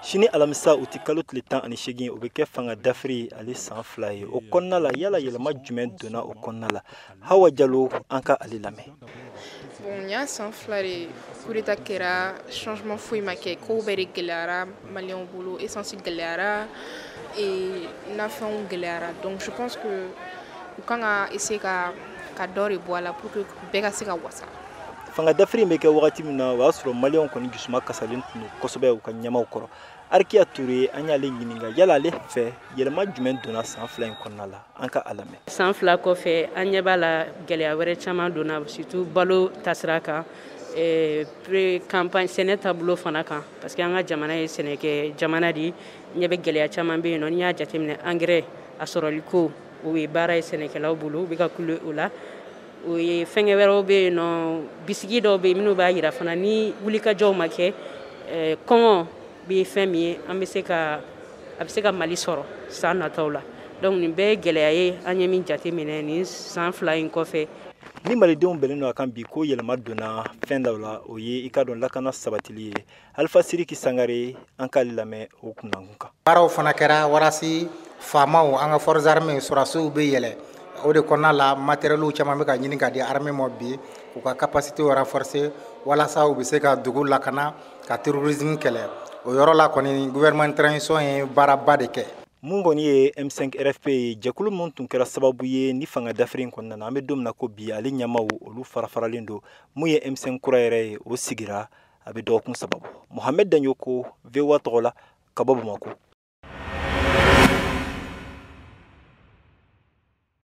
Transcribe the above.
Sini alamisa, o ti kalo tile 18, o bɛ kɛ fanga dafiri ale san 2 ye. O kɔnɔna la, yala yɛlɛma jumɛn donna o kɔnɔna la? Hawa Jalo, an ka ale lamɛn. Bon, nin y'a san 2 de, coup d'état kɛra, changement foyi ma kɛ. Kow bɛɛ de gɛlɛyara maliyɛnw bolo. Essence gɛlɛyara et nafɛnw gɛlɛyara. Donc je pense que u kan ka essayer ka dɔ de bɔ a la pour que bɛɛ ka se ka wasa. Fanga dafiri in bɛ kɛ wagati min na, o y'a sɔrɔ maliyɛnw kɔni jusuma kasalen tun don kosɛbɛ u ka ɲɛmaw kɔrɔ. Arikiya Ture, an y'ale ɲininka yala ale fɛ, yɛlɛma jumɛn donna san 2 in kɔnɔna la? An ka a lamɛn. San 2 kɔfɛ, an ɲɛ b'a la, gɛlɛya wɛrɛ caman donna, surtout balo tasira kan, pré-campagne, sɛnɛ taabolo fana kan, parce que an ka jamana ye sɛnɛkɛ jamana de ye. Ɲɛ bɛ gɛlɛya caman bɛ yen nɔ. N'i y'a jateminɛ, engrais a sɔrɔli ko, o ye baara ye sɛnɛkɛlaw bolo, u bɛ ka kule o la. O ye fɛnkɛ wɛrɛw bɛ yen nɔ, bisigi dɔw bɛ yen minnu b'a yira fana ni wulikajɔw ma kɛ, kɔngɔ bɛ fɛn min ye, an bɛ se ka a bɛ se ka Mali sɔrɔ san nataw la. Donc nin bɛɛ ye gɛlɛya ye an ye min jateminɛ nin san 2 in kɔfɛ. Ni malidenw bɛnnen don a kan bi ko yɛlɛma donna fɛn dɔw la, o ye i ka dɔn lakana sabatili ye. Alifa Siriki Sangare, an k'ale lamɛn o kunnakun kan. Baaraw fana kɛra warasi faamaw, an ka forces armées, sɔrɔdasiw bɛ yɛlɛ. O de kɔnɔna la, matériel caman bɛ ka ɲini ka di armée ma bi, u ka capacité renforcer walasa u bɛ se ka dugu lakana, ka terrorisme kɛlɛ. O yɔrɔ la kɔni, gouvernement transition ye baaraba de kɛ. Mun kɔni ye M5 RFP ye, jɛkulu mun tun kɛra sababu ye ni fanga dafiri in kɔnɔna na, an bɛ don min na ko bi, ale ɲɛmaw olu fara-faralen don. Mun ye M5 kura yɛrɛ ye, o sigira a bɛ dɔgɔkun 3 bɔ. Mohamed Daɲoko, VOA tɔgɔ la, ka bɔ Bamakɔ.